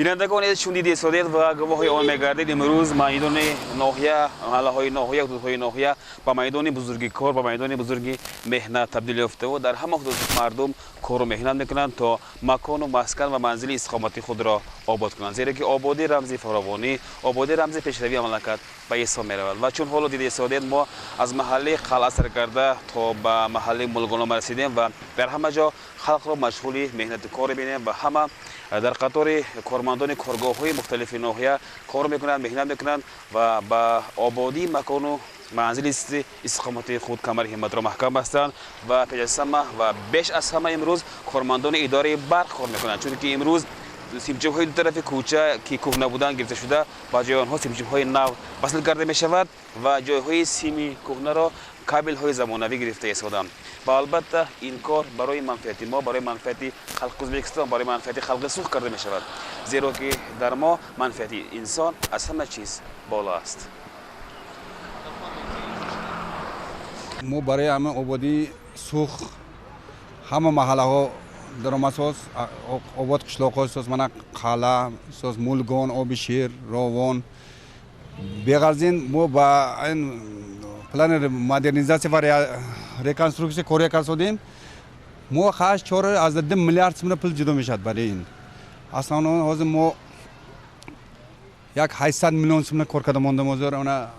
Бинандагон, чун дида истодед ва гувоҳи он мегардед, имрӯз майдони ноҳия, маҳаллаҳои ноҳия, ҳудудҳои ноҳия ба майдони бузурги кор, ба майдони бузурги меҳнат табдил ёфтаву дар ҳама ҳудуд мардум кору меҳнат мекунанд, то макону маскан ва манзили истиқомати худро обод кунанд, зеро ки ободӣ рамзи фаровонӣ, ободӣ рамзи пешравии мамлакат ба ҳисоб меравад. Ва чун ҳоло дида истодед, мо аз маҳаллаи Қалъа сар карда то ба маҳаллаи Мулгонома расидем ва дар ҳама ҷо халқро машғули меҳнату кор мебинем ва ҳама дар қатори кормандони коргоҳҳои мухталифи ноҳия кор мекунанд, меҳнат мекунанд ва ба ободии макону манзили истиқомати худ камари ҳимматро маҳкам бастанд. Ва пеш аз ҳама ва беш аз ҳама имрӯз кормандони идораи барқ кор мекунанд, чунки имрӯз симчибҳои ду тарафи кӯча, ки кӯҳна буданд, гирифта шуда, ба ҷои онҳо симчибҳои нав васл карда мешавад ва ҷойҳои сими кӯҳнаро кабелҳои замонавӣ гирифта истоданд. Ва албатта, ин кор барои манфиати мо, барои манфиати халқи Ӯзбекистон, барои манфиати халқи Суғд карда мешавад, зеро ки дар мо манфиати инсон аз ҳама чиз боло аст. Мо барои ҳама ободии Суғд ҳама маҳаллаҳо даромадсоз, обод қишлоқҳо соз, мана Қалъа соз, Мулгон, Оби Шир, Ровон. Беғарз ин, мо ба ин плани модернизатсия ва реконструксия коре кардодем. Мо 8,4 миллиард сомона пул ҷудо мешавад барои ин. Аслан ҳозир мо як 800 миллион сомона кор карда мондем. Ҳозир она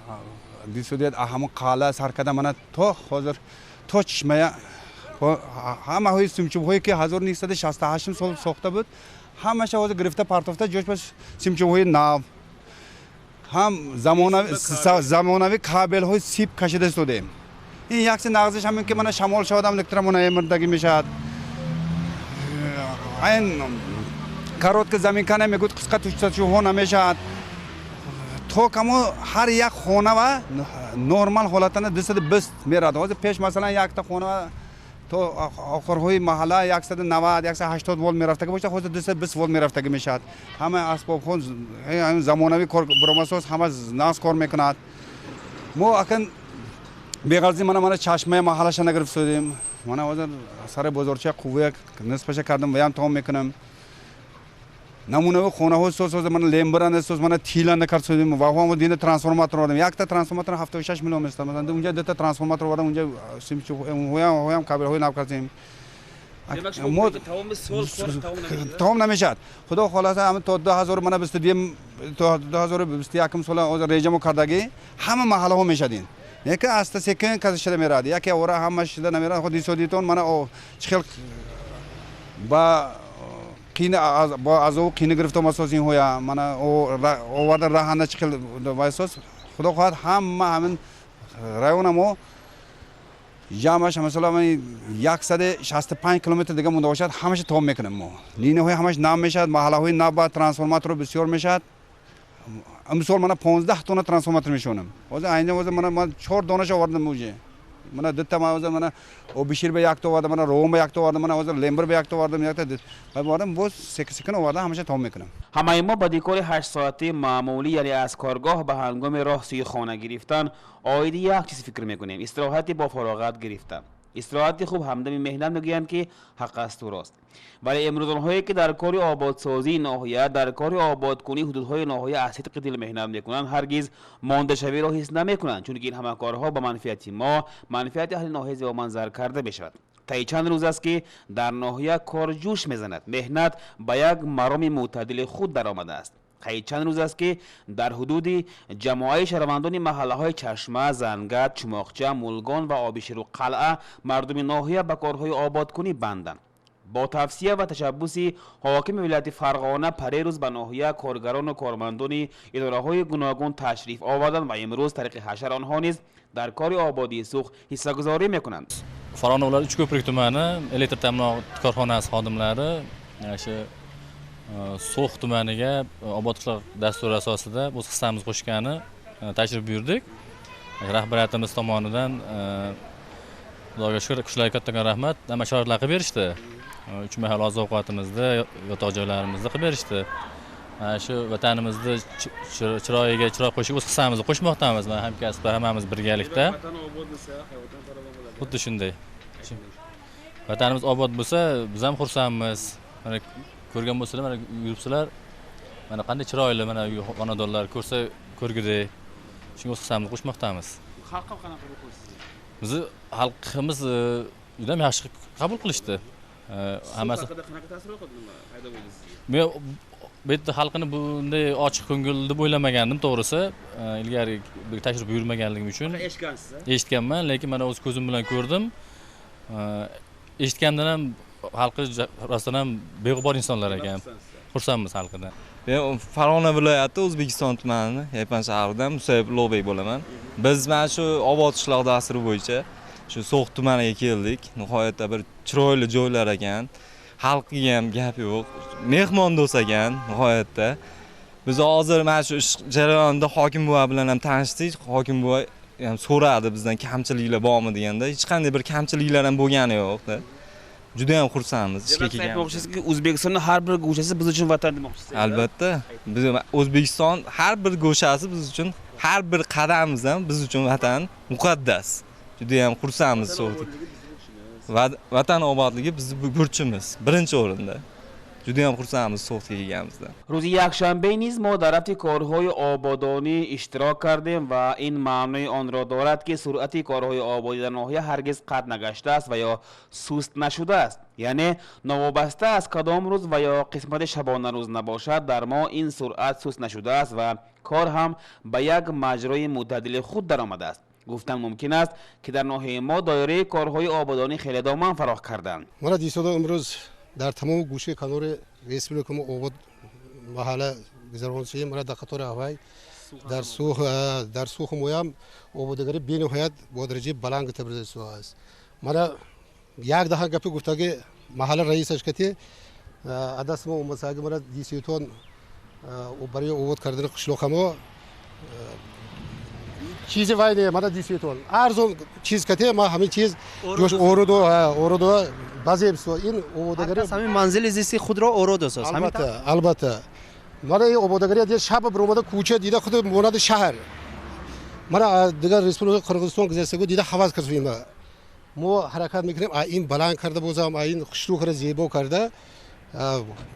дисудият, ҳамон Қалъа сар карда, мана то ҳозир то Чишмая ҳамаҳои симчубҳое, ки 1968 сол сохта буд, ҳамаша ҳозир гирифта партофта, ҷош ба симчубҳои нав, ҳам замонавӣ кабелҳои сип кашида истодем. Ин якси нағзиш ҳамин ки мана шамол шавад, ҳам электромонамирдагӣ мешавад. Ин короткое замыкание мегӯяд, қисқа тушҳо намешавад. То камо ҳар як хона ва нормал ҳолатана 220 мерад. Ҳозир пеш, масалан, якта хона то охирҳои маҳалла 190, 180 волт мерафтагӣ бошад, ҳозир 220 волт мерафтагӣ мешавад. Ҳама асбобҳо замонавӣ кор буромасоз, ҳама нағз кор мекунад. Мо акн беғарзи мана Чашмаи маҳаллаша нагирифтодем. Мана ҳозир сари бозорча қуввая нисфаша кардам, ваям тамом мекунам. Намунави хонаҳо соз, ҳозир мана Лембиранда соз, мана Тиланда кард содем ва ҳамо дина трансформатор овардем. Якта трансформатор 76 миллион места. Масалан, унҷа дута трансформатор овардам, унҷа ҳоям кабелҳои нав кардем. Тамом намешавад, худо хоҳласа. Ҳама то ду ҳазору мана бисту дуюм, то 2021-ум сола ҳозир режамо кардагӣ, ҳама маҳаллаҳо мешавад. Ин яке аста секин каса шуда меравад, яке ора ҳама шуда намерад. Худ исодитон мана чӣ хел ба қини, бо азобу қини гирифта омадсоз. Инҳоя мана оварда раҳанда чӣ хел вайсоз. Худо хоҳад, ҳама ҳамин района мо ҷамъаш, масалан, 165 километр дига монда бошад, ҳамаша тамом мекунем. Мо линияҳои ҳамаш нав мешавад, маҳаллаҳои нав ба трансформаторо бисёр мешавад. Имсол мана 15 тонна трансформатор мешонам. Ҳозир айни ҳозир мана ман чор донаша овардам уже. Мана дута ҳозир, мана Обишир ба якта овардам, мана Ровон ба якта овардам, мана ҳозир Лембир ба якта овардам, якта овардам, боз секин секин овардам, ҳамаша тамом мекунам. Ҳамаи мо ба дикори 8-соатаи маъмулӣ, яъне аз коргоҳ ба ҳангоми роҳ сӯи хона гирифтан, оиди як чиз фикр мекунем: истироҳати бо фароғат гирифтан. Истироҳати хуб ҳамдами меҳнат, мегӯянд, ки ҳақ асту рост. Вале имрӯз онҳое, ки дар кори ободсозии ноҳия, дар кори ободкунии ҳудудҳои ноҳия аз сидқи дил меҳнат мекунанд, ҳаргиз мондашавиро ҳис намекунанд, чунки ин ҳама корҳо ба манфиати мо, манфиати аҳли ноҳияи зебоманзар карда мешавад. Таи чанд рӯз аст, ки дар ноҳия кор ҷӯш мезанад, меҳнат ба як мароми мӯътадили худ даромадааст. Қайд чанд рӯз аст, ки дар ҳудуди ҷамоаи шаҳрвандони маҳаллаҳои Чашма, Зангат, Чумоқча, Мулгон ва Обиширу Қалъа мардуми ноҳия ба корҳои ободкунӣ банданд. Бо тавсия ва ташаббуси ҳокими вилояти Фарғона парерӯз ба ноҳия коргарону кормандони идораҳои гуногун ташриф оварданд ва имрӯз тариқи ҳашар онҳо низ дар кори ободии Суғд ҳиссагузорӣ мекунанд. Farg'ona viloyati Uchko'prik tumani elektr ta'minot korxonasi xodimlari shu So'x tumaniga "Obod qishloq" dasturi asosida o'z hissamizni qo'shgani tashrif buyurdik. Rahbariyatimiz tomonidan, Xudoga shukur, kishilarga kattakon rahmat, hamma sharoitlar qilib berishdi. Uch mahal oziq ovqatimizni, yotoq joylarimizni qilib berishdi. Mana shu vatanimizni chiroyiga chiroy qo'shib, o'z hissamizni qo'shmoqdamiz. Mana, hamkasblar hammamiz birgalikda. Xuddi shunday. Vatanimiz obod bo'lsa, biz ham xursandmiz. Mana, ko'rgan bo'lsalar, mana yuribsizlar. Mana qanday chiroyli mana uy xonadonlar ko'rsa ko'rgudek. Shunga o'z hissamizni qo'shmoqdamiz. Xalq ham qanaqa qabul qildi? Bizni xalqimiz juda ham yaxshi qabul qilishdi. Hammasi qanaqa ta'sir qildi, nima paydo bo'ldi sizga? Men bu yerda xalqini bunday ochiq ko'ngil deb o'ylamagandim, to'g'risi. Ilgari bir tashrif buyurmaganligim uchun. Eshitgansiz? Eshitganman, lekin mana o'z ko'zim bilan ko'rdim. Eshitgandan ham xalqi rostdan ham beg'ubor insonlar ekan. Xursandmiz xalqidan. Men Farg'ona viloyati O'zbekiston tumanini Yapon shahridan Musayib Ulug'bek bo'laman. Biz mana shu Obod qishloq dasturi bo'yicha shu So'x tumaniga keldik. Nihoyatda bir chiroyli joylar ekan. Xalqiga ham gap yo'q. Mehmondo'st ekan nihoyatda. Biz hozir mana shu ish jarayonida hokim buva bilan ham tanishdik. Hokim buva ham so'radi bizdan kamchiliklar bormi deganda, hech qanday bir kamchiliklar ham bo'lgani yo'q-da. Juda ham xursandmiz ishga kelganimizdan. Aytmoqchisizki, O'zbekistonning har bir go'shasi biz uchun vatan demoqchisiz. Albatta, biz O'zbekiston har bir go'shasi biz uchun, har bir qadamimiz ham biz uchun vatan muqaddas. Juda ham xursandmiz. Vatan obodligi bizning burchimiz, birinchi o'rinda. Juda ham xursandmiz So'xga kelganimizdan. Рӯзи якшанбе низ мо дар рафти корҳои ободонӣ иштирок кардем ва ин маънои онро дорад, ки суръати корҳои ободӣ дар ноҳия ҳаргиз қатъ нагаштааст ва ё суст нашудааст. Яъне новобаста аз кадом рӯз ва ё қисмати шабонарӯз набошад, дар мо ин суръат суст нашудааст ва кор ҳам ба як маҷрои мӯътадили худ даромадааст. Гуфтан мумкин аст, ки дар ноҳияи мо доираи корҳои ободонӣ хеле доман фароҳ карданд. Мана дисода имрӯз дар тамоми гӯшаи канори республика мо обод маҳалла гузаронсем. Мана дар қатори аввал дар Сух моям ободгарӣ бениҳоят бо дараҷаи баланд гирифта аст. Мана як даҳа гапи гуфтаги маҳалла раисаш кати адас мо омадсаги мана диситон барои обод кардани қишлоқамо чизи вай не, мана диситон арзон чиз кате ма ҳамин чиз ҷош орудо орудо баъзе ин ободгарӣ ҳамин манзили зисти худро орудо соз. Албатта, албатта, мана ин ободгарӣ шаб биромада кӯча дида худ монанди шаҳр. Мана дигар республика Қирғизистон гузаштагу дида ҳавас кардем. Мо ҳаракат мекунем ин баланд карда бозам, ин хушрӯ карда, зебо карда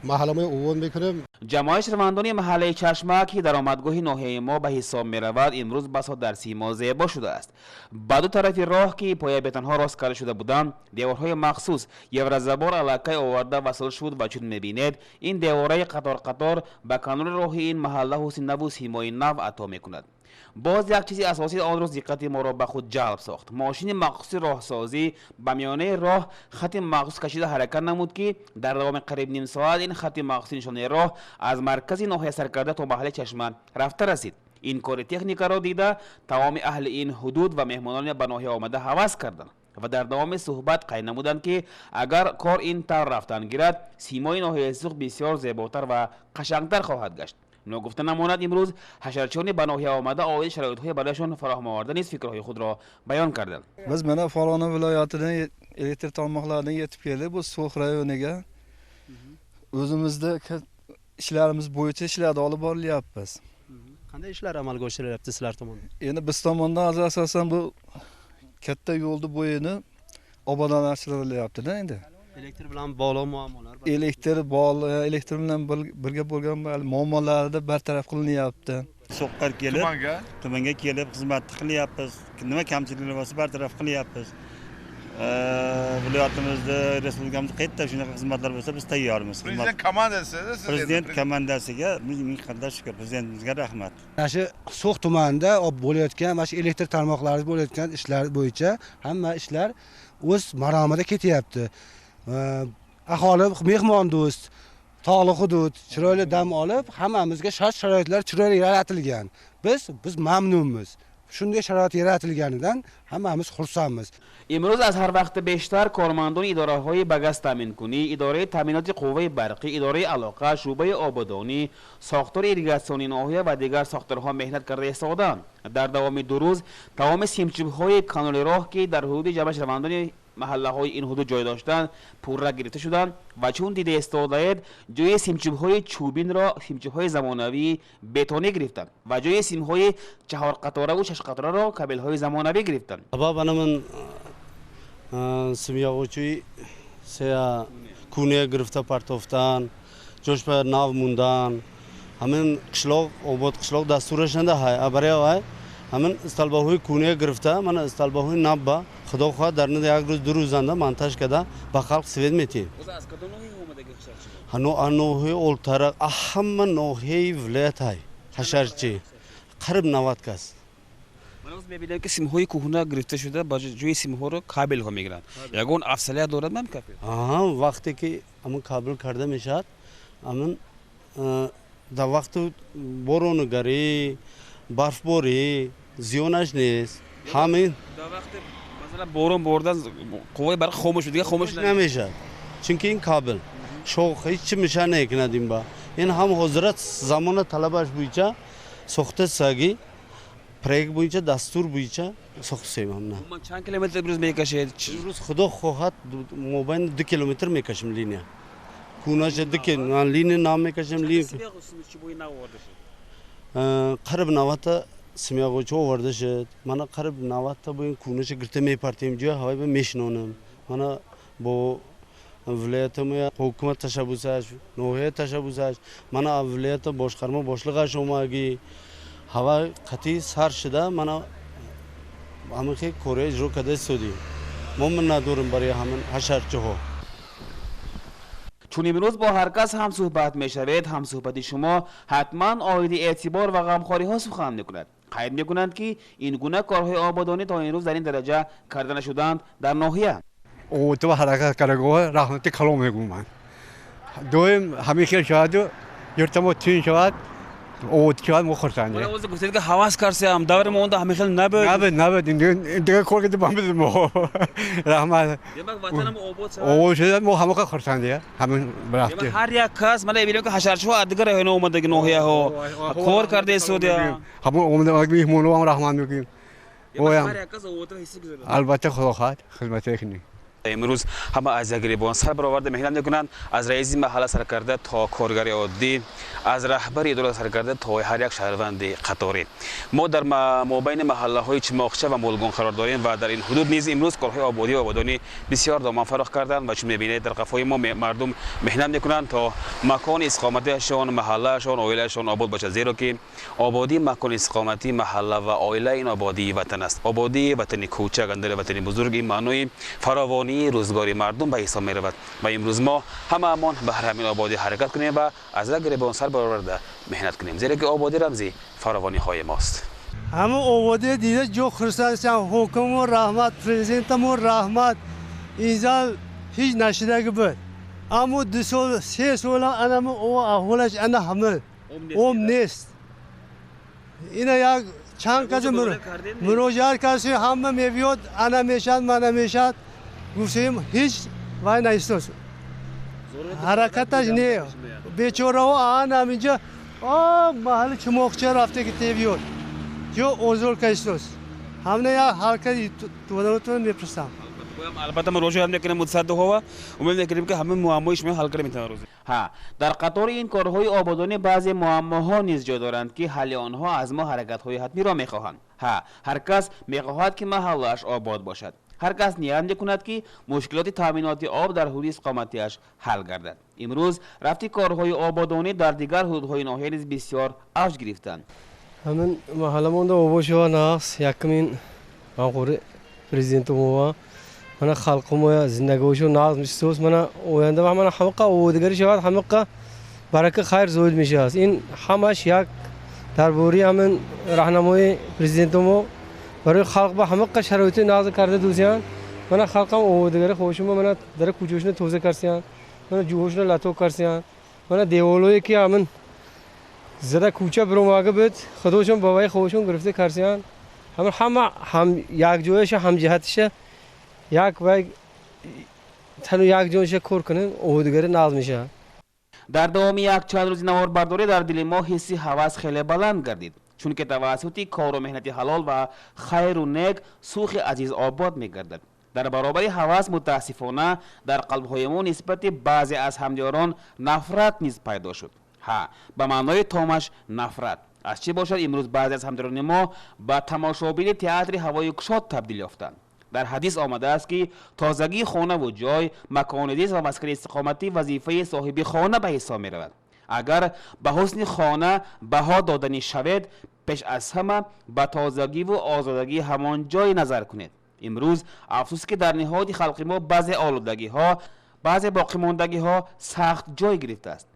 маҳалламои обод мекунем. Ҷамоаи шаҳрвандони маҳаллаи Чашма, ки даромадгоҳи ноҳияи мо ба ҳисоб меравад, имрӯз басо дар симо зебо шудааст. Ба ду тарафи роҳ, ки поябетонҳо рост карда шуда буданд, деворҳои махсус еврозабор аллакай оварда васл шуд ва чун мебинед, ин девораи қатор-қатор ба канори роҳи ин маҳалла ҳусни наву симои нав ато мекунад. Боз як чизи асосии он рӯз диққати моро ба худ ҷалб сохт. Мошини махсуси роҳсозӣ ба миёнаи роҳ хати махсус кашида ҳаракат намуд, ки дар давоми қариб ним соат ин хати махсуси нишонаи роҳ аз маркази ноҳия саркарда то маҳаллаи Чашма рафта расид. Ин кори техникаро дида тамоми аҳли ин ҳудуд ва меҳмонони ба ноҳия омада ҳавас карданд ва дар давоми суҳбат қайд намуданд, ки агар кор ин тавр рафтан гирад, симои ноҳияи Суғд бисёр зеботар ва қашангтар хоҳад гашт. Ногуфта намонад, имрӯз ҳашарчиёни ба ноҳия омада оиди шароитҳои барояшон фароҳам оварда низ фикрҳои худро баён карданд. Biz mana Farg'ona viloyatidan elektr tarmoqlaridan yetib keldik bu So'x rayoniga. O'zimizda ishlarimiz bo'yicha ishlarni olib borilyapmiz. Qanday ishlar amalga oshirilyapti sizlar tomonidan? Endi biz tomondan hozir asosan bu katta yo'lni bo'yini obodonlashtirilyapti-da endi. Elektr bilan bog'liq muammolar bor. Elektr bog'liq, elektr bilan birga bo'lgan muammolarni bartaraf qilinyapti. So'qqa kelib, tumanga kelib xizmatni qilyapmiz. Nima kamchiliklar bo'lsa bartaraf qilyapmiz. Viloyatimizda, respublikamizda qayerda shunaqa xizmatlar bo'lsa biz tayyormiz. Prezident komandasi, prezident komandasiga ming qatla shukr, prezidentimizga rahmat. Mana shu So'x tumanida bo'layotgan mana shu elektr tarmoqlarida bo'layotgan ishlar bo'yicha hamma ishlar o'z maromida ketyapti. Aholi mehmondo'st, tog'li hudud, chiroyli dam olib, hammamizga shart-sharoitlar chiroyli yaratilgan. Biz mamnunmiz. Shunday sharoit yaratilganidan hammamiz xursandmiz. Имрӯз аз ҳар вақт бештар кормандони идораҳои ба газ таъминкунӣ, идораи таъминоти қувваи барқӣ, идораи алоқа, шӯъбаи ободонӣ, сохтори ирригатсионии ноҳия ва дигар сохторҳо меҳнат карда истодаанд. Дар давоми 2 рӯз тамоми симчӯбҳои канори роҳ, ки дар ҳудуди ҷамъшавандони маҳаллаҳои ин ҳудуд ҷой доштанд, пурра гирифта шуданд ва чун дида истодаед, ҷои симчӯбҳои чӯбинро симчӯбҳои замонавии бетонӣ гирифтанд ва ҷои симҳои чаҳорқатораву шашқатораро кабелҳои замонавӣ гирифтанд. Бабанаман симёғучи сея куне гирифта партофтан, ҷош ба нав мундан, Ҳамин қишлоқ обод қишлоқ дастурашанда ҳай барои вай ҳамин столбаҳои кӯҳна гирифта, мана столбаҳои набба худо хоҳад дар назди як рӯз ду рӯзанда монтаж карда ба халқ свет метиҳем. Аз кадом ноҳия омадаги ҳашарчи? Ноҳияи Олтара, ҳама ноҳияи вилоят ҳай ҳашарчи, қариб 90 кас. Ман оз мебинам ки симҳои кӯҳна гирифта шуда, ба ҷои симҳоро кабелҳо мегиранд. Ягон афзалият дорад ман кабел? Аҳа, вақте ки ҳамин кабел карда мешавад, ҳамин дар вақти боронугарӣ, барфборӣ зиёнаш нест. Ҳамин дар вақти масалан борон бордан қувваи барқ хомӯш дигар хомӯш намешавад, чунки ин кабел шох ҳеҷ чи меша намекунад. Ин ба ин ҳам ҳозира замона талабаш буйча сохта саги проект буйча дастур буйча сохтсем. Ҳамна чанд километр имрӯз мекашед? Имрӯз худо хоҳад мобайни 2 километр мекашем линия. Кунаша 2 линия нам мекашем. Линия қариб 90 симяғоча оварда шуд. Мана қариб 90 бо ин кунаша гирифта мепартем, ҷои ҳавай ба мешинонем. Мана бо вилоятимо ҳукумат ташаббусаш, ноҳия ташаббусаш, мана вилоята бошқарма бошлиғаш омаги ҳава қатъи сар шуда, мана ҳамин хел кория иҷро карда истодем. Мо миннатдорем барои ҳамин ҳашарчиҳо. Чун имрӯз бо ҳар кас ҳамсӯҳбат мешавед, ҳамсӯҳбати шумо ҳатман оиди эътибор ва ғамхориҳо сухан мекунад. Қайд мекунанд ки ин гуна корҳои ободонӣ то имрӯз дар ин дараҷа карда нашуданд дар ноҳия. Ободӣ ҳаракат кардагоҳ раҳмати калом мегӯм ман. Доим ҳамин хел шаваду юртамо тин шавад, обод шавад, мо хурсандем. Оз гуфтед ки ҳавас карсиам, даври мо онда ҳамин хел набуд. Набуд, набуд. Дигар кор кардем бамбуд мо. Раҳмат. Демак ватанам обод шавад. Обод шавад, мо ҳамақа хурсандем. Ҳамин рафтем. Ҳар як кас мана мебинем ки ҳашарчиҳо аз дигар районҳо омадаги ноҳияҳо кор карда истодианд. Ҳамон омада меҳмонҳоам раҳмат мегӯем. Ҳар як кас ободро ҳисс гузорад. Албатта худо хоҳад хизмат кунем. Имрӯз ҳама аз як гиребон сар бароварда меҳнат мекунанд, аз раиси маҳалла сар карда то коргари оддӣ, аз раҳбари идора сар карда то ҳар як шаҳрванди қаторӣ. Мо дар мобайни маҳаллаҳои Чимоқча ва Мулгон қарор дорем ва дар ин ҳудуд низ имрӯз корҳои ободӣ ва ободонӣ бисёр доман фароғ карданд ва чун мебинед дар қафои мо мардум меҳнат мекунанд то макони истиқоматиашон, маҳаллаашон, оилаашон обод бошад, зеро ки ободии макони истиқоматӣ, маҳалла ва оила ин ободии ватан аст. Ободии ватани кӯчак андари ватани бузург ин маънои фаровонӣ рӯзгори мардум ба ҳисоб меравад ва имрӯз мо ҳамаамон баҳри ҳамин ободӣ ҳаракат кунем ва аз як гиребон сар бароварда меҳнат кунем, зеро ки ободӣ рамзи фаровониҳои мост. Ҳамон ободӣ дида ҷо хурсанд шам. Ҳокиммо раҳмат, президентамо раҳмат. Инҷа ҳеҷ нашидаги буд, аммо 2 сол 3 сола анама аҳволаш ана ҳама об нест. Ина як чанд каса муроҷиат кардем, ҳама мебиёд, ана мешад, мана мешад. Гуфтем ҳеҷ вай наистод, ҳаракаташ не. Бечораҳо ана ҳаминҷа маҳалли Чумоқча рафта ки тебиёд ҷо озор каистод. Ҳамна як ҳаракати туданотон мепурсам. Албатта муроҷиат мекунем мутасаддиҳо ва умед мекунем ки ҳамаи муаммои шумо ҳал карда метавонад рӯзе. Ҳа, дар қатори ин корҳои ободонӣ баъзе муаммоҳо низ ҷой доранд ки ҳалли онҳо аз мо ҳаракатҳои ҳатмиро мехоҳанд. Ҳа, ҳар кас мехоҳад ки маҳаллааш обод бошад. Ҳар кас ният мекунад ки мушкилоти таъминоти об дар ҳудуди истиқоматиаш ҳал гардад. Имрӯз рафти корҳои ободонӣ дар дигар ҳудудҳои ноҳия низ бисёр авҷ гирифтанд. Ҳамин маҳалламонда обод шава нақс якумин ғамхӯри президентумова мана халқимо зиндагиҳошо нағз мешисоз. Мана оянда мана ҳамақа ободигарӣ шавад, ҳамақа барака хайр зоид мешавад. Ин ҳамаш як дар бораи ҳамин раҳнамои президентумо барои халқ ба ҳамақа шароити нағз карда дӯзиянд. Мана халқам ободигари хоҳишумо, мана дара кӯчаҳошона тоза карсиянд, мана ҷӯҳошона лато карсиянд, мана деволое ки ҳамин зада кӯча биромага буд, худошон ба вай хоҳишон гирифта карсиянд. Ҳамин ҳама ҳам якҷояша ҳамҷиҳатиша як вай тану якҷояша кор кунем, ободигари нағз мешавад. Дар давоми якчанд рӯзи наворбардорӣ дар дили мо ҳисси ҳавас хеле баланд гардид, чунки тавассути кору меҳнати ҳалол ва хайру нек Сухи азиз обод мегардад. Дар баробари ҳавас мутаассифона дар қалбҳои мо нисбати баъзе аз ҳамдиёрон нафрат низ пайдо шуд. Ҳа, ба маънои томаш нафрат. Аз чӣ бошад имрӯз баъзе аз ҳамдиёрони мо ба тамошобини театри ҳавои кушод табдил ёфтанд. Дар ҳадис омадааст ки тозагии хонаву ҷой, макони зист ва маскани истиқоматӣ вазифаи соҳиби хона ба ҳисоб меравад. Агар ба ҳусни хона баҳо доданӣ шавед, пеш аз ҳама ба тозагиву озодагии ҳамон ҷой назар кунед. Имрӯз афсӯс, ки дар ниҳоди халқи мо баъзе олудагиҳо, баъзе боқимондагиҳо сахт ҷой гирифтааст.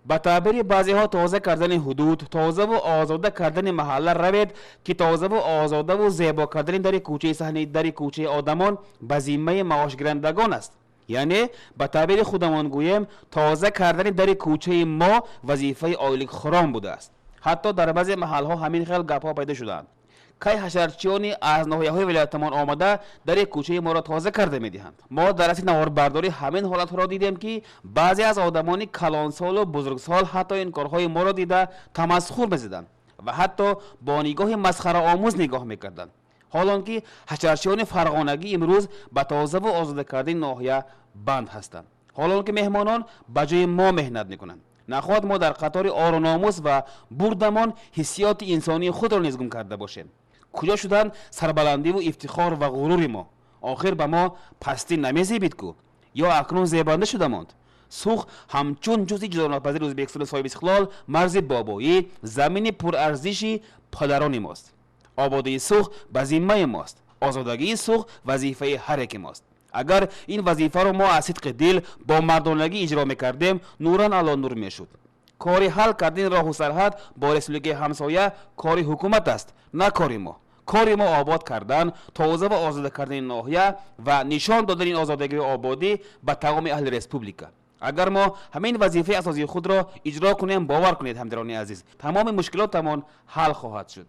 Ба таъбири баъзеҳо, тоза кардани ҳудуд, тозаву озода кардани маҳалла равед, ки тозаву озодаву зебо кардани дари кӯчаи саҳни дари кӯчаи одамон ба зиммаи маошгирандагон аст. Яъне ба таъбири худамон гӯем, тоза кардани дари кӯчаи мо вазифаи ойликхӯрон будааст. Ҳатто дар баъзе маҳалҳо ҳамин хел гапҳо пайдо шудаанд: кай ҳашарчиёни аз ноҳияҳои вилоятамон омада дари кӯчаи моро тоза карда медиҳанд? Мо дар расти наворбардорӣ ҳамин ҳолатҳоро дидем, ки баъзе аз одамони калонсолу бузургсол ҳатто ин корҳои моро дида тамасхур мезаданд ва ҳатто бо нигоҳи масхараомӯз нигоҳ мекарданд, ҳолон ки ҳашарчиёни фарғонагӣ имрӯз ба тозаву озода кардани ноҳия банд ҳастанд, ҳолон ки меҳмонон ба ҷои мо меҳнат мекунанд. Нахоҳад мо дар қатори ору номус ва бурдамон ҳиссиёти инсонии худро низ гум карда бошем. Куҷо шуданд сарбаландиву ифтихор ва ғурури мо? Охир ба мо пастӣ намезебид ку, ё акнун зебанда шуда монд? Сух ҳамчун ҷузъи ҷудонопазири Ӯзбекистони соҳибистиқлол, марзи бобоӣ, замини пурарзиши падарони мост. Ободии Сух ба зиммаи мост, озодагии Сух вазифаи ҳар яке мост. Агар ин вазифаро мо аз сидқи дил бо мардонагӣ иҷро мекардем, нуран ало нур мешуд. Кори ҳал кардани роҳу сарҳад бо республикаи ҳамсоя кори ҳукумат аст, на кори мо. Кори мо обод кардан, тоза ва озода кардани ноҳия ва нишон додани ин озодагию ободӣ ба тамоми аҳли республика. Агар мо ҳамин вазифаи асосии худро иҷро кунем, бовар кунед, ҳамдирони азиз, тамоми мушкилотамон ҳал хоҳад шуд,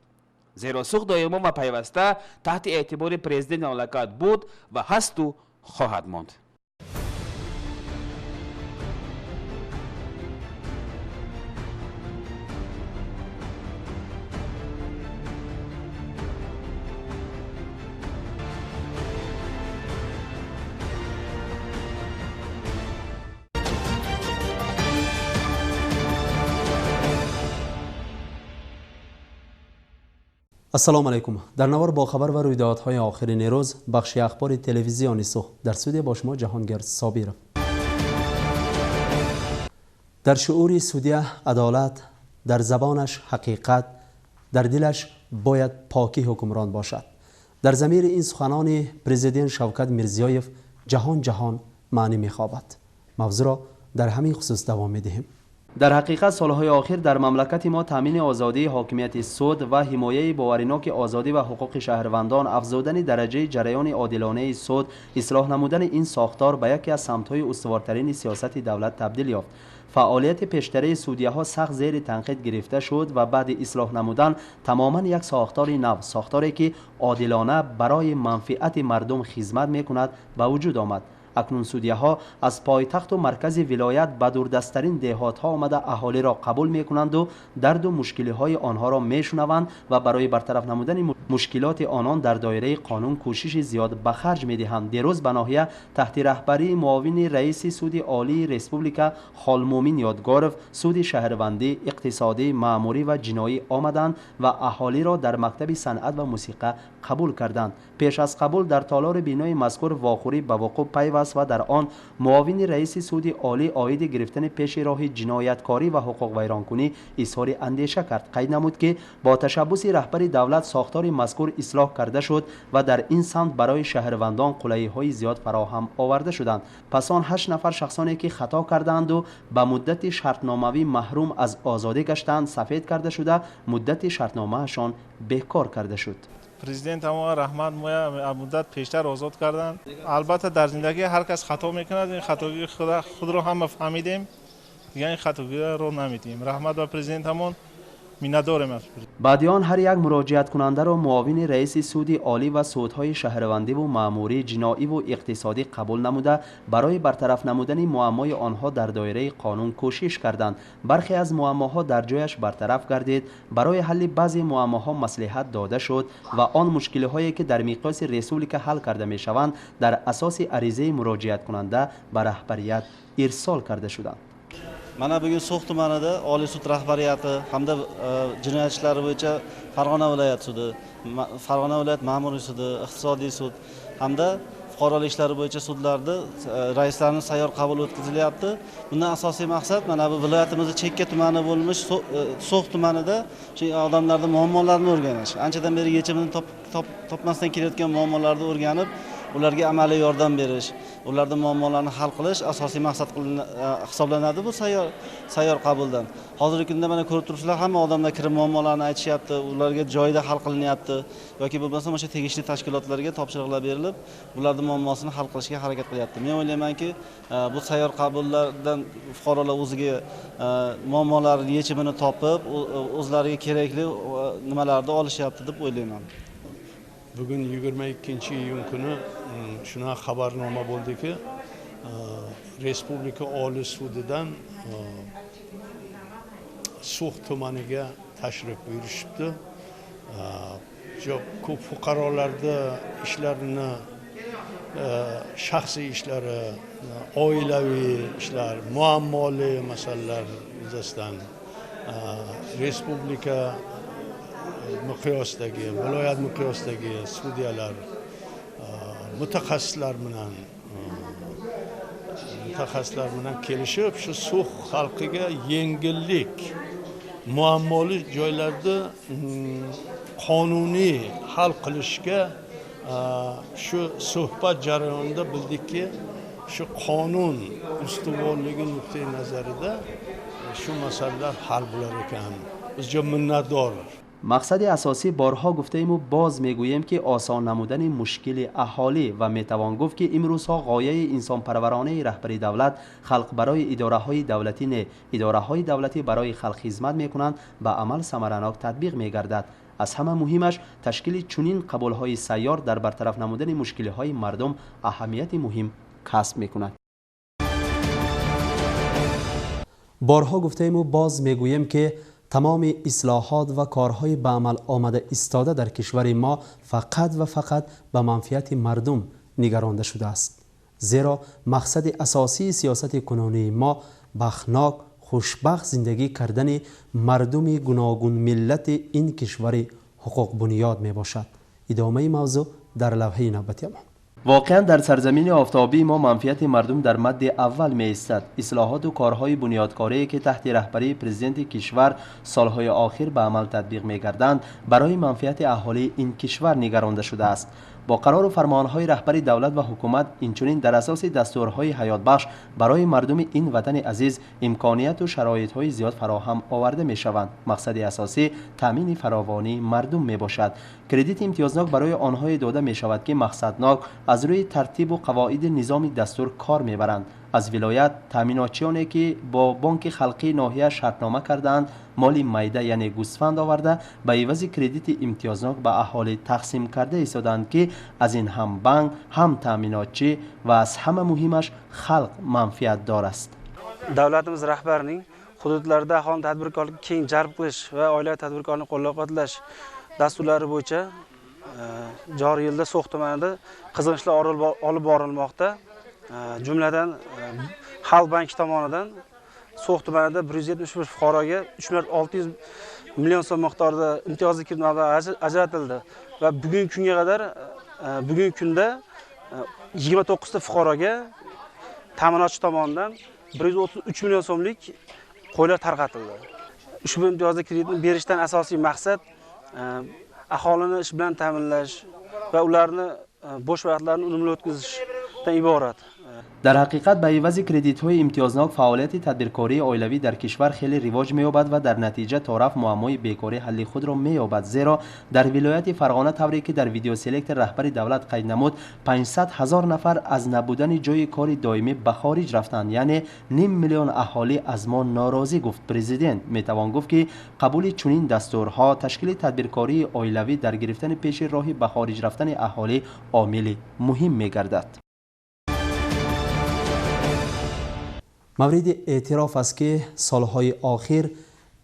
зеро Сух доимо ва пайваста таҳти эътибори президенти мамлакат буд ва ҳасту хоҳад монд. Ассалому алайкум. Дар навор бо хабар ва рӯйдодҳои охирини рӯз, бахши ахбори телевизиони Сух, дар студия бо шумо Ҷаҳонгир Собиров. Дар шуури судья адолат, дар забонаш ҳақиқат, дар дилаш бояд покӣ ҳукмрон бошад. Дар замири ин суханони президент Шавкат Мирзиёев ҷаҳон ҷаҳон маънӣ мехобад. Мавзӯъро дар ҳамин хусус давом медиҳем. Дар ҳақиқат, солҳои охир дар мамлакати мо таъмини озодии ҳокимияти суд ва ҳимояи бовариноки озодӣ ва ҳуқуқи шаҳрвандон, афзудани дараҷаи ҷараёни одилонаи суд, ислоҳ намудани ин сохтор ба яке аз самтҳои устуворттарини сиёсати давлат табдил ёфт. Фаъолияти пештараи судяҳо сахт зери танқид гирифта шуд ва баъди ислоҳ намудан тамоман як сохтори нав, сохторе ки одилона барои манфиати мардум хизмат мекунад, ба вуҷуд омад. Акнун судяҳо аз пойтахту маркази вилоят ба дурдасттарин деҳотҳо омада аҳолиро қабул мекунанду дарду мушкилиҳои онҳоро мешунаванд ва барои бартараф намудани мушкилоти онон дар доираи қонун кӯшиши зиёд ба харҷ медиҳанд. Дирӯз ба ноҳия таҳти раҳбарии муовини раиси суди олии республика Холмӯмин Ёдгоров суди шаҳрвандӣ, иқтисодӣ, маъмурӣ ва ҷиноӣ омаданд ва аҳолиро дар мактаби санъат ва мусиқа қабул карданд. Пеш аз қабул дар толори бинои мазкур вохӯрӣ ба вуқӯъ пайваст ва дар он муовини раиси суди олӣ оиди гирифтани пеши роҳи ҷинояткорӣ ва ҳуқуқвайронкунӣ изҳори андеша кард. Қайд намуд, ки бо ташаббуси раҳбари давлат сохтори мазкур ислоҳ карда шуд ва дар ин самт барои шаҳрвандон қулайиҳои зиёд фароҳам оварда шуданд. Пас он 8 нафар шахсоне ки хато кардаанду ба муддати шартномавӣ маҳрум аз озодӣ гаштаанд, сафед карда шуда, муддати шартномаашон бекор карда шуд. Президент ҳамон раҳмат, моя муддат пештар озод карданд. Албатта, дар зиндагӣ ҳар кас хато мекунад, ин хатогии худро ҳама фаҳмидем, дигар ин хатогиро намедиҳем. Раҳмат ба президент ҳамон, миннатдорем аз Баъди он ҳар як муроҷиаткунандаро муовини раиси суди олӣ ва судҳои шаҳрвандиву маъмурӣ, ҷиноиву иқтисодӣ қабул намуда, барои бартараф намудани муаммои онҳо дар доираи қонун кӯшиш карданд. Бархе аз муаммоҳо дар ҷояш бартараф гардид, барои ҳалли баъзе муаммоҳо маслиҳат дода шуд ва он мушкилиҳое ки дар миқёси республика ҳал карда мешаванд, дар асоси аризаи муроҷиаткунанда ба раҳбарият ирсол карда шуданд. Mana bugun So'x tumanida Oliy sud rahbariyati hamda jinoyat ishlari bo'yicha Farg'ona viloyat sudi, Farg'ona viloyat ma'muriy sudi, iqtisodiy sud hamda Fuqarolik ishlari bo'yicha sudlarda raislarini sayyor qabul o'tkazilyapti. Bundan asosiy maqsad mana bu viloyatimizning chekka tumani bo'lmish So'x tumanida shu odamlarning muammolarini o'rganish. Anchadan beri yechimini topmasdan kelayotgan muammolarni o'rganib, ularga amaliy yordam berish, ularning muammolarini hal qilish asosiy maqsad hisoblanadi bu sayyor qabuldan. Hozirgi kunda mana ko'rib turibsizlar, hamma odamlar kirib muammolarini aytishyapti, ularga joyida hal qilinyapti yoki bo'lmasa o'sha tegishli tashkilotlarga topshiriqlar berilib, ularning muammosini hal qilishga harakat qilyapti. Men o'ylaymanki, bu sayyor qabullardan fuqarolar o'ziga muammolarining yechimini topib, o'zlariga kerakli nimalarni olishyapti deb o'ylayman. Bugun 22-iyun kuni shunaqa xabarnoma bo'ldiki, Respublika Oliy sudidan So'x tumaniga tashrif buyurishibdi. Ko'p fuqarolarda ishlarini, shaxsiy ishlari, oilaviy ishlar, muammoli masalalar yuzasidan respublika miqyosidagi, viloyat miqyosidagi sudyalar, mutaxassislar bilan kelishib, shu So'x xalqiga yengillik, muammoli joylarda qonuniy hal qilishga shu suhbat jarayonida bildikki, shu qonun ustuvorligi nuqtai nazarida shu masalalar hal bo'lar ekan. Biz juda minnatdor. Мақсади асосӣ борҳо гуфтаему боз мегӯем ки осон намудани мушкили аҳолӣ ва метавон гуфт ки имрӯзҳо ғояи инсонпарваронаи раҳбари давлат халқ барои идораҳои давлатӣ не, идораҳои давлатӣ барои халқ хизмат мекунанд, ба амал самаранок татбиқ мегардад. Аз ҳама муҳимаш ташкили чунин қабулҳои сайёр дар бартараф намудани мушкилиҳои мардум аҳамияти муҳим касб мекунад. Борҳо гуфтаему боз мегӯем ки тамоми ислоҳот ва корҳои ба амал омада истода дар кишвари мо фақат ва фақат ба манфиати мардум нигаронда шудааст. Зеро мақсади асосии сиёсати кунунии мо бахтнок, хушбахт зиндагӣ кардани мардуми гуногунмиллати ин кишвари ҳуқуқбунёд мебошад. Идомаи мавзӯъ дар лавҳаи навбатии мо. Воқеан дар сарзамини офтобии мо манфиати мардум дар мадди аввал меистад. Ислоҳоту корҳои бунёдкорие ки таҳти раҳбарии президенти кишвар солҳои охир ба амал татбиқ мегарданд, барои манфиати аҳолии ин кишвар нигаронда шудааст. Бо қарору фармонҳои раҳбари давлат ва ҳукумат, инчунин дар асоси дастурҳои ҳаётбахш барои мардуми ин ватани азиз имконияту шароитҳои зиёд фароҳам оварда мешаванд. Мақсади асосӣ таъмини фаровонии мардум мебошад. Кредити имтиёзнок барои онҳое дода мешавад ки мақсаднок аз рӯи тартибу қавоиди низоми дастур кор мебаранд. Аз вилоят таъминотчионе ки бо бонки халқии ноҳия шартнома кардаанд, моли майда яъне гӯсфанд оварда ба ивази кредити имтиёзнок ба аҳолӣ тақсим карда истодаанд ки аз ин ҳам банк, ҳам таъминотчӣ ва аз ҳама муҳимаш халқ манфиатдор аст. Davlatimiz rahbarining hududlarda aholini tadbirkorlikka keng jalb qilish va oilaviy tadbirkorlikni qo'llab-quvvatlash dasturlari bo'yicha joriy yilda So'x tumanida qizg'in ishlar olib borilmoqda. Jumladan Xalq banki tomonidan So'x tumanida 171 fuqaroga 3 milliard 600 million so'm miqdorida imtiyozli kredit mablag'i ajratildi va bugungi kunga qadar bugungi kunda 29 ta fuqaroga ta'minotchi tomonidan 133 million so'mlik qo'ylar tarqatildi. Ushbu imtiyozli kreditni berishdan asosiy maqsad aholini ish bilan ta'minlash va ularni bo'sh vaqtlarini unumli o'tkazishdan iborat. Дар ҳақиқат ба ивази кредитҳои имтиёзнок фаъолияти тадбиркории оилавӣ дар кишвар хеле ривоҷ меёбад ва дар натиҷа тораф муаммои бекорӣ ҳалли худро меёбад. Зеро дар вилояти Фарғона тавре ки дар видеоселектор раҳбари давлат қайд намуд, 500 ҳазор нафар аз набудани ҷойи кори доимӣ ба хориҷ рафтанд, яъне ним миллион аҳолӣ аз мо норозӣ, гуфт президент. Метавон гуфт ки қабули чунин дастурҳо ташкили тадбиркории оилавӣ дар гирифтани пеши роҳи ба хориҷ рафтани аҳолӣ омили муҳим мегардад. Мавриди эътироф аст ки солҳои охир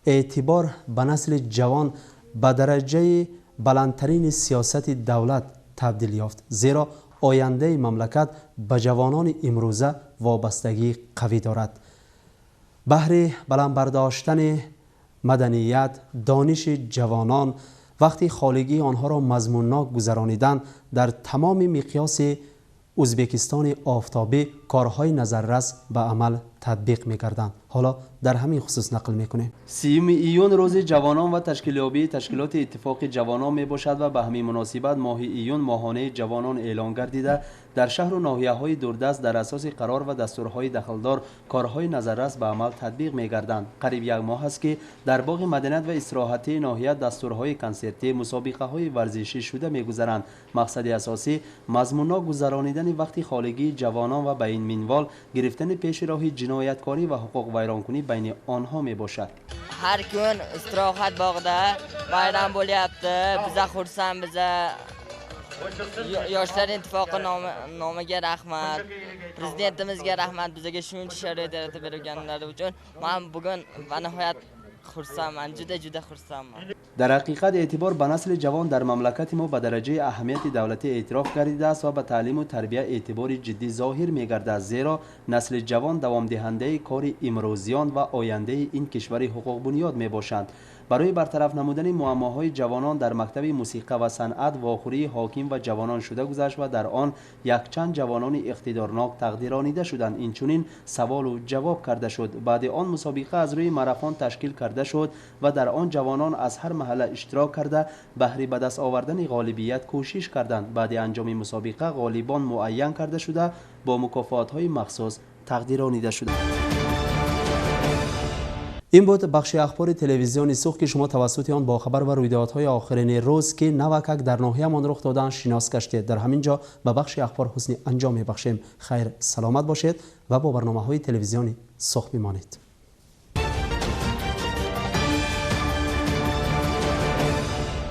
эътибор ба насли ҷавон ба дараҷаи баландтарини сиёсати давлат табдил ёфт, зеро ояндаи мамлакат ба ҷавонони имрӯза вобастагии қавӣ дорад. Баҳри баланд бардоштани маданият, дониши ҷавонон, вақти холигии онҳоро мазмуннок гузаронидан дар тамоми миқёси Ӯзбекистони офтобӣ корҳои назаррас ба амал татбиқ мекарданд. Ҳоло дар ҳамин хусус нақл мекунем. 30 июн рӯзи ҷавонон ва ташкилёбии ташкилоти иттифоқи ҷавонон мебошад ва ба ҳамин муносибат моҳи июн моҳонаи ҷавонон эълон гардида, дар шаҳру ноҳияҳои дурдаст дар асоси қарор ва дастурҳои дахлдор корҳои назаррас ба амал татбиқ мегарданд. Қариб як моҳ аст, ки дар боғи маданият ва истироҳатии ноҳия дастурҳои консертӣ, мусобиқаҳои варзишӣ шуда мегузаранд. Мақсади асосӣ мазмуннок гузаронидани вақти холигии ҷавонон ва ба ин минвол гирифтани пеши роҳи ҷинояткорӣ ва ҳуқуқвайронкунӣ байни онҳо мебошад. Har kun istirohat bog'ida bayram bo'lyapti. Biza xursandmiz. Yoshlar ittifoqi nomiga rahmat. Prezidentimizga rahmat, bizga shuncha sharoit yaratib berganlari uchun. Men bugun va nihoyat xursandman, juda-juda xursandman. Дар ҳақиқат эътибор ба насли ҷавон дар мамлакати мо ба дараҷаи аҳамияти давлатӣ эътироф гардидааст ва ба таълиму тарбия эътибори ҷиддӣ зоҳир мегардад, зеро насли ҷавон давомдиҳандаи кори имрӯзиён ва ояндаи ин кишвари ҳуқуқбунёд мебошанд. Барои бартараф намудани муаммоҳои ҷавонон дар мактаби мусиқа ва санъат вохӯрии ҳоким ва ҷавонон шуда гузашт ва дар он якчанд ҷавонони иқтидорнок тақдиронида шуданд. Инчунин саволу ҷавоб карда шуд. Баъди он мусобиқа аз рӯи марафон ташкил карда шуд ва дар он ҷавонон аз ҳар маҳалла иштирок карда, баҳри ба даст овардани ғолибият кӯшиш карданд. Баъди анҷоми мусобиқа ғолибон муайян карда шуда, бо мукофотҳои махсус тақдиронида шуданд. Ин буд бахши ахбори телевизиони Сух, ки шумо тавассути он бо хабар ва рӯйдодҳои охирини рӯз, ки навакак дар ноҳиямон рух доданд, шинос гаштед. Дар ҳамин ҷо ба бахши ахбор ҳусни анҷом мебахшем. Хайр, саломат бошед ва бо барномаҳои телевизиони Сух бимонед.